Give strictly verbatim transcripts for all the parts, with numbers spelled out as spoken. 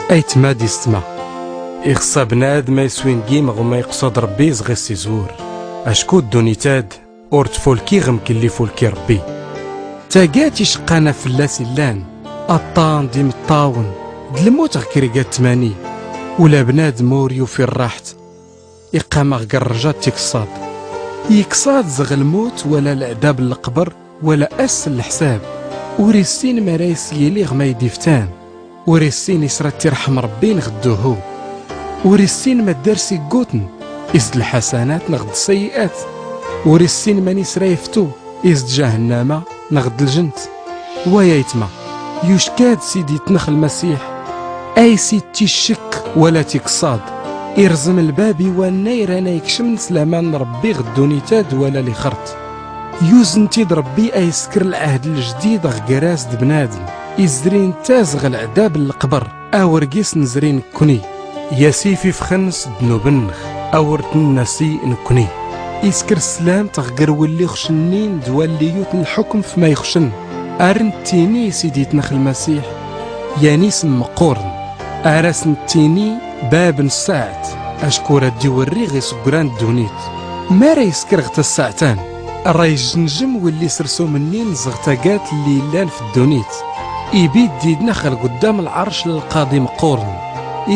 Aytma d istma, ixṣṣa bnadm a iswingim ɣ-ma iqṣad rbbi izɣ-is izwur. Acku ddunit-ad ur tfulki ɣ-mkn lli ifulki rbbi. Tagat iceqqan a fllas illan, aṭṭan d imeṭṭawn, d lmut ɣ-kr iga tmani. Ula bnadm ur yufi rraḥt, iqqam ɣ-g rrja d tikṣṣad. Ikṣad zɣ-lmut wala lɛdab n-lqbr wala ass n-lḥsab. Ur issin mara is-yili ɣ-ma idiftan. Ur issin isra tirḥm rbbi nɣ-dduhu. Ur issin ma ddar s-iggutn, is-d-lḥasanat nɣ-d-ssayiat. Ur issin mani sra iftu, is-d-jahannama nɣ-d-ljnt. Way aytma, yucka-d siditnx lmasiḥ, a is-itticcekk wala tikṣṣad, irẓm lbab i wanna iran a ikcmn s laman n-rbbi ɣ-ddunit-ad wala lixrt. Yuzn-t-id rbbi a iskr lɛhd ljdid ɣ-gr-as d-bnadm, izrin-t-as ɣ-lɛdab n-lqbr, a ur gis-nzri nkni. Yasififxn s-ddnub-nnx, a ur-tn-nasi nkni. Iskr sslam-t ɣ-gr-wlli xcnnin d-wlli yutn lḥkm f-ma ixcn. Ar-nttini i siditnx lmasiḥ, yan ism mqqurn. Ar-as-nttini bab n-ssaɛt, acku ra-d-iwrri ɣ-isggran ddunit. Mara iskr ɣ-tassaɛt-an, ra-ijnjm wlli srsum-nnin zɣ-tagat lli illan f-ddunit. Ibid-idnx ɣ-lguddam lɛrc l-lqaḍi mqqurn.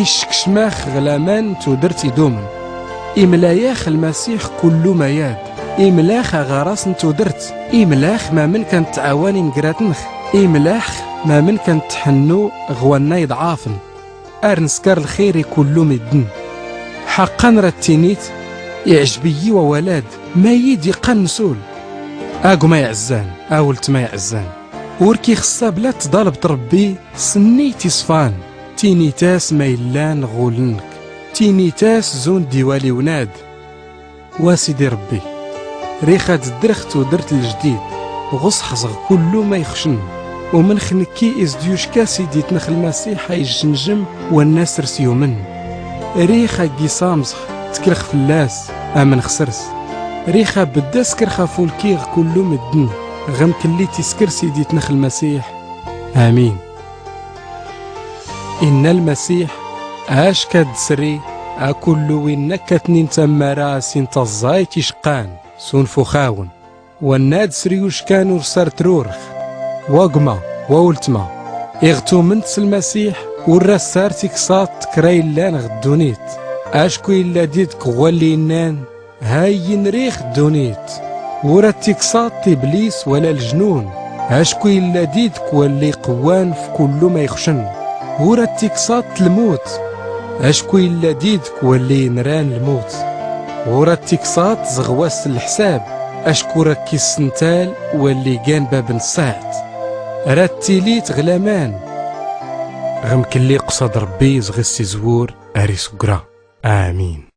Ickcm-ax ɣ-laman n-tudrt idumn. Imla-yax lmasiḥ kullu mayad. Imla-x aɣaras n-tudrt. Imla-x mamnk a-ntɛawan imgratnx. Imla-x mamnk a-ntḥnnu ɣ-wanna iḍɛafn. Ar-nskar lxir i kullu middn. Ḥaqqan ra-ttinit, iɛjb-iyi wawal-ad, ma-yi-d-iqqan nsul. Agma iɛzzan, a-wltma iɛzzan, ur-k-ixṣṣa bla tḍalbt rbbi s-nniyt iṣfan. Ttinit-as ma illan ɣ-ul-nnk. Ttinit-as zund iwaliwn-ad. Wa sidi rbbi, rix ad-ddrx tudrt ljdid, ɣ-uṣḥ zɣ-kullu ma ixcn. Umnx nkki is-d-yucka siditnx lmasiḥ a-ijnjm wanna srs-yumn. Rix a-g-isamẓx, tklx fllas, amnx srs. Rix a-bdd askrx afulki ɣ-kullu mddn, ɣ-mklli t-iskr siditnx lmasiḥ. Amin. Inna lmasiḥ, ack ad-sri a-kullu win-akkatnin tammara a-sin-taẓẓayt iceqqan, sunfux-awn. Wanna ad-sri uckan ur sar-trurx. Wagma, wa-ultma, iɣ-tumnt s-lmasiḥ, ur-ra-sar tikṣaḍt kra illan ɣ-ddunit. Acku illa did-k ɣ-walli innan, ha-yin rix ddunit. Ur-at-tikṣaḍt iblis wala lejnun, acku illa did-k walli iqwan f-kullu ma ixcn. Ur-at-tikṣaḍt lmut, acku illa did-k walli inran lmut. Ur-at-tikṣaḍt zɣ-wass n-lḥsab, acku ra-k-isntal walli igan bab n-ssaɛt. Ra-tilit ɣ-laman. Ɣ-mklli iqṣad rbbi zɣ-is-izwur ar-isggra. Amin.